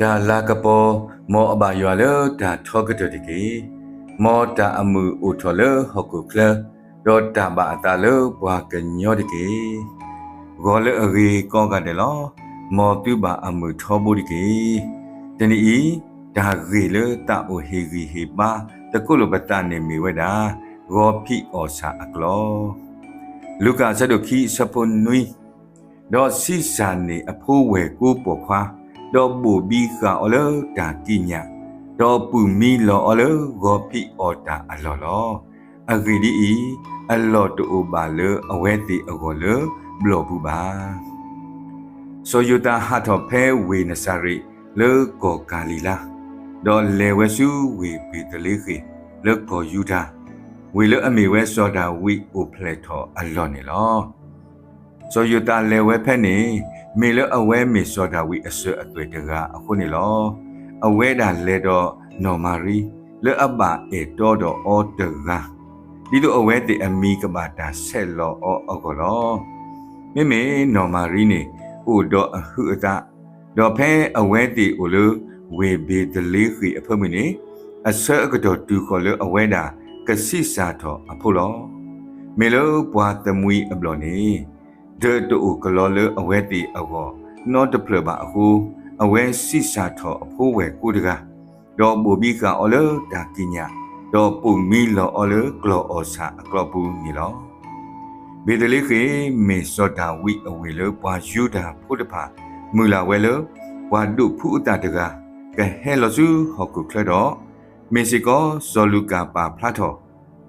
တၢ်လၤကပီၤ, မ်အဘၣ်ယွၤလၢတၢ်ထီကတၢၢ်တက့ၢ်. မ်တၢ်အမုာ်အိၣ်ထီၣ်လၢဟီၣ်ခိၣ်ချၢ, ဒီးတၢ်ဘၣ်အသးလၢပှၤကညီတက့ၢ်. ဂီၤလၢအဂ့ၤကိးဂၤဒဲးလီၤ. မ်သုဘၣ်အမုာ်ထီဘိတက့ၢ်. တနံၤအံၤ, တၢ်ဂ့ၢ်လၢသးအိၣ်ဟ့ၣ်ဂံၢ်ဟ့ၣ်ဘါ သကိးလိာ်ပသးန့ၣ်မ့ၢ်ဝဲဒၣ် ဂီၤဖံးအီၣ်ဆၣ်အကျိာ် လူၤကၣ်အဆၢဒိၣ်ခံအဆၢဖိနွံ, ဒီးဆံးစၢ်န့ၢ်အဖိဝဲၢ်ကိပိာ်ခွါ, ဒီးဘိၣ်ဘံဃာ်အီၤလၢတၢ်ကံးညာ်, ဒီးပုၢ်မံလီၤအီၤလၢဂီၤဖံးအီၣ်တၢ်အလီၢ်လီၤ. အဂ့ၢ်ဒ်အံၤ, အလီၢ်တအိၣ်ဘၣ်လၢအဝဲသ့ၣ်အဂီၢ်လၢဘျီၣ်ပူၤဘၣ်. စီၤယိၤသးဟးထီၣ်ဖဲဝ့ၢ်နစၤရ့းလၢကီၢ်ကၤလံၤလါ, ဒီးလဲၤဝဲဆူဝ့ၢ်ဘ့ၤသလ့ဃ့ၣ်လၢကီၢ်ယူဒၤ, ဝ့ၢ်လၢအမ့ၢ်ဝဲစီၤဒၤဝံးအိၣ်ဖျဲၣ်ထီၣ်အလီၢ်န့ၣ်လီၤ. စီၤယိၤသးလဲၤဝဲဖဲန့ၣ်, မ့ၢ်လၢအဝဲမ့ၢ်စီၤဒၤဝံးအစၢၤအသွဲၣ်တဂၤအဃိန့ၣ်လီၤ. အဝဲဒၣ်လဲၤဒီးနီၢ်မၤရံ လၢအဘၣ်အဲၣ်တီဒီးအီၤတဂၤ, ဒ်သိးအဝဲသ့ၣ်အမံၤကဘၣ်တၢ်ဆဲးလီၤအီၤအဂီၢ်လီၤ. မ့မ့ၢ်နီၢ်မၤရံန့ၣ် အိၣ်ဒီးအဟုးအသး, ဒီးဖဲအဝဲသ့ၣ်အိၣ်လၢဝ့ၢ်ဘ့ၤသလ့ဃ့ၣ်အဖၢမုၢ်န့ၣ်, အဆၢအကတီၢ်တုၤဃီၤလၢအဝဲဒၣ်ကဆံးစၢ်ထီၣ်အဖိလီၤ. မ့ၢ်လၢပှၤသမံအဘျီၣ်န့ၣ် ဒၢးတအိၣ်ကလီလၢအဝဲသ့ၣ်အဂီၢ်နီတဖျၢၣ်ဘၣ်အဃိ, အဝဲဆံးစၢ်ထီၣ်အဖိဝဲၢ်ကိတဂၤ, ဒီးဘိၣ်ဘံဃာ်အီၤလၢတၢ်ကံးညာ်, ဒီးပုၢ်မံလီၤအီၤလၢကျီၢ်အီၣ်ဆၣ်အကျိာ်ပူၤန့ၣ်လီၤ. ဘ့ၤသလ့ဃ့ၣ်မ့ၢ်စီၤဒၤဝံးအဝ့ၢ်လၢပှၤယူဒၤဖိတဖၣ် မုၢ်လၢ်ဝဲလၢ ပှၤဒိးဖှူအသးတဂၤ ကဟဲလီၤဆူဟီၣ်ခိၣ်ချၢဒီး, မ့ၢ်စ့ၢ်ကီးစီၤလူၤကၣ်ပာ်ဖျါထီၣ်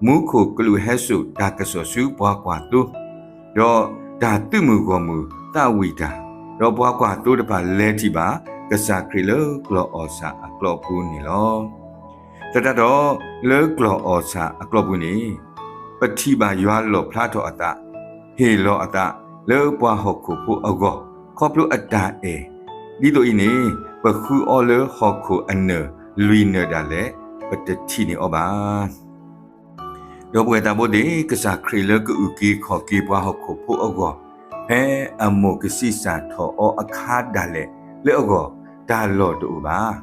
မူခိၣ်ကလူးဟဲစိာ်တၢ်ကစီၣ်ဆူပှၤကွၢ်သိ, ဒီးတၢ်သုးမုၢ်ဂီၢ်မုၢ်သးဝံၣ်တၢ်, ဒီးပှၤကွၢ်သိတဖၣ်လဲၤထံၣ်ဘၣ် ကစၢ်ခရံာ်လၢကျီၢ်အီၣ်ဆၣ်အကျိာ်ပူၤန့ၣ်လီၤ. သတးဒီး, လၢကျီၢ်အီၣ်ဆၣ်အကျိာ်ပူၤန့ၣ်, ပထံၣ်ဘၣ်ယွၤလီၣ်ဖျါထီၣ်အသး, ဟ့ၣ်လီၤအသးလၢပှၤဟီၣ်ခိၣ်ဖိအဂီၢ်, ခီဖျိအတၢ်အဲၣ်, ဒ်သိးအံၤန့ၣ်, ပဃုအီၤလၢဟီၣ်ခိၣ်အနၢၤလွံၢ်နၢၤဒၣ်လဲာ်, ပတထံၣ်န့ၢ်အီၤဘၣ်. ဒီပုၢ်ဝဲၢ်သးဘိသ့ၣ်, ကစၢ်ခရံာ်လၢကအုၣ်က့ၤခီၣ်က့ၤပှၤဟီၣ်ခိၣ်ဖိအဂီၢ်, ဖဲအမိၢ်ကဆံးစၢ်ထီၣ်အီၤအခါဒၣ်လဲာ်လၢအဂီၢ်, တၢ်လီၢ်တအိၣ်ဘၣ်.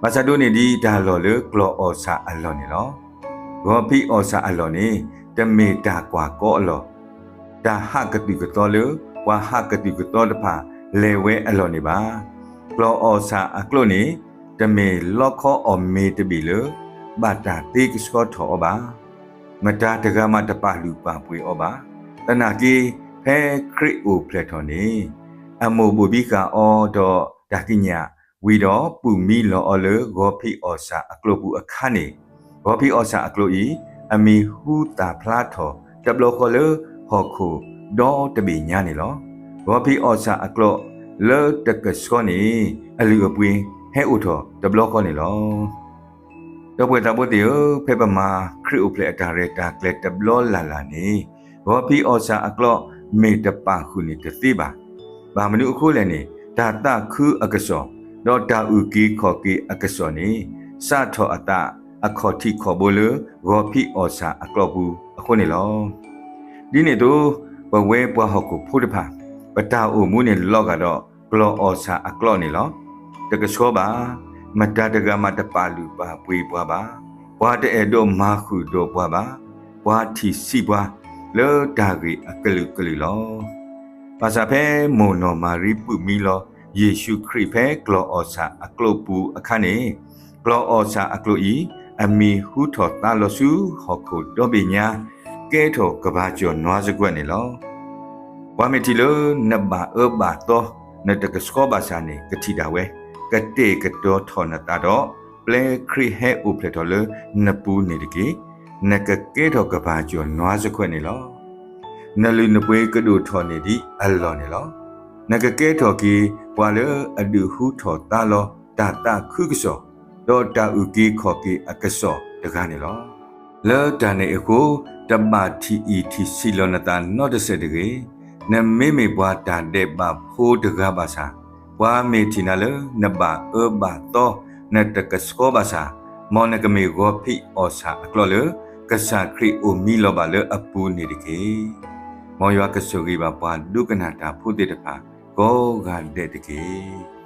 ဘၣ်ဆၣ်ဒိးန့ၢ်ဒံးတၢ်လီၢ်လၢကျီၢ်အီၣ်ဆၣ်အလီၢ်န့ၣ်လီၤ. ဂီၤဖံးအီၣ်ဆၣ်အလီၢ်န့ၣ်, တမ့ၢ်တၢ်ကွၢ်ကီအလီၢ်, တၢ်ဟးကသုၣ်ကသီလၢပှၤဟးကသုၣ်ကသီတဖၣ်လဲၤဝဲအလီၢ်န့ၣ်ဘၣ်. ကျီၢ်အီၣ်ဆၣ်အကျိာ်န့ၣ်, တမ့ၢ်လီခီအီၣ်မ့ၤတဘ့ၣ်လၢ ဘၣ်တၢ်သ့ကဆှီထီၣ်အီၤဘၣ်. မတၤတဂၤမးတပာ်လုၢ်ပာ်ပှ့ၤအီၤဘၣ်. သနာ်က့, ဖဲခရံာ်အိၣ်ဖျဲၣ်ထီၣ်န့ၣ်, အမိၢ်ဘိၣ်ဘံဃာ်အီၤဒီးတၢ်ကံးညာ်, ဝံၤဒီးပုၢ်မံလီၤအီၤလၢဂီၤဖံးအီၣ်ဆၣ်အကျိာ်ပူၤအခါန့ၣ်, ဂီၤဖံးအီၣ်ဆၣ်အကျိာ်အံၤ, အမံၤဟူသၣ်ဖျါထီၣ်တဘျီဃီလၢဟီၣ်ခိၣ်ဒီတဘ့ၣ်ညါန့ၣ်လီၤ. ဂီၤဖံးအီၣ်ဆၣ်အကျိာ်လၢတကဆှီန့ၣ်, အလုၢ်အပှ့ၤဟဲအိၣ်ထီၣ်တဘျီဃီန့ၣ်လီၤ. ဒီပုၢ်ဝဲၢ်သးဘိသ့ၣ်ဧၢ, ဖဲပမၤခရံာ်အိၣ်ဖျဲၣ်အတၢ်ရဲၣ်တၢ်ကျဲၤတဘျီလၢ်လၢ်န့ၣ်, ဂီၤဖံးအီၣ်ဆၣ်အကျိာ်မ့ၢ်တပာ်ဃုာ်န့ၣ်တသ့ဘၣ်. ဘၣ်မနုၤအဃိလဲၣ်န့ၣ်, တၢ်သးခုအကစီၣ်, ဒီးတၢ်အုၣ်က့ၤခီၣ်က့ၤအကစီၣ်န့ၣ်, စးထီၣ်အသးအခီၣ်ထံးခီၣ်ဘိလၢဂီၤဖံးအီၣ်ဆၣ်အကျိာ်ပူၤအဃိန့ၣ်လီၤ. ဒ်န့ၣ်အသိး, ပဝဲပှၤဟီၣ်ခိၣ်ဖိတဖၣ်, ပတၢ်အိၣ်မူန့ၣ်လီၤဂာ်ဒီးကျီၢ်အီၣ်ဆၣ်အကျိာ်န့ၣ်လီၤ. တကဆှီဘၣ်. မတၤတဂၤမးတပာ်လုၢ်ပာ်ပှ့ၤပှၤဘၣ်. ပှၤတအဲၣ်ဒိးမၤဃုာ်ဒီးပှၤဘၣ်. ပှၤထံၣ်ဆံးပှၤလၢတၢ်ဂ့ၢ်အကလုာ်ကလုာ်လီၤ. ဘၣ်ဆၣ်ဖဲမိၢ်နီၢ်မၤရံပုၢ်မံလီၤ ယ့ၣ်ၡူးခရံာ်ဖဲကျီၢ်အီၣ်ဆၣ်အကျိာ်ပူၤအခါန့ၣ်, ကျီၢ်အီၣ်ဆၣ်အကျိာ်အံၤ, အမံၤဟူထီၣ်သါလီၤဆူဟီၣ်ခိၣ်ဒီဘ့ၣ်ညါ, ကဲထီၣ်ကဘၣ်ကၠီၣ်နွါစကွဲးန့ၣ်လီၤ. ပှၤမ့ၢ်ထံၣ်လၢနဘၣ်အၢဘၣ်သီ, နတကဆှီဘၣ်ဆၣ်န့ၣ် ကထံၣ်ဒၣ်ဝဲ, ကတဲာ်ကတီၤထီၣ်နသးဒီး, ပျဲခရံာ်ဟဲအိၣ်ဖျဲၣ်ထီၣ်လၢနပူၤန့ၣ်တက့ၢ်. နကကဲထီၣ်ကဘၣ်ကၠီၣ်နွါစကွဲးန့ၣ်လီၤ. နလုၢ်နပှ့ၤကဒိၣ်ထီၣ်န့ၢ်ဒံးအလီၢ်န့ၣ်လီၤ. နကကဲထီၣ်က့ၤပှၤလၢအဒုးဟူထီၣ်သါလီၤတၢ်သးခုကစီၣ်, ဒီးတၢ်အုၣ်က့ၤခီၣ်က့ၤအကစီၣ်တဂၤန့ၣ်လီၤ. လၢတၢ်န့ၣ်အဃိ, တဘၣ်ထံၣ်အံၣ်ထံၣ်ဆံးလီၤနသးနီတစဲးတဂ့ၤ. နမ့မ့ၢ်ပှၤတၢ်ဒဲးဘးဖိတဂၤဘၣ်ဆၣ်, ပှၤမ့ၢ်ထံၣ်နၤလၢနဘၣ်အၢဘၣ်သီ, နတကဆှီဘၣ်ဆၣ်, မ်နကမ့ၢ်ဂီၤဖံးအီၣ်ဆၣ်အကျိာ်လၢ ကစၢ်ခရံာ်အိၣ်မံလီၤဘၣ်လၢအပူၤန့ၣ်တက့ၢ်. မ်ယွၤကဆိၣ်ဂ့ၤဘၣ်ပှၤဒိကနၣ်တၢ်ဖိသ့ၣ်တဖၣ်ကိးဂၤဒဲးတက့ၢ်.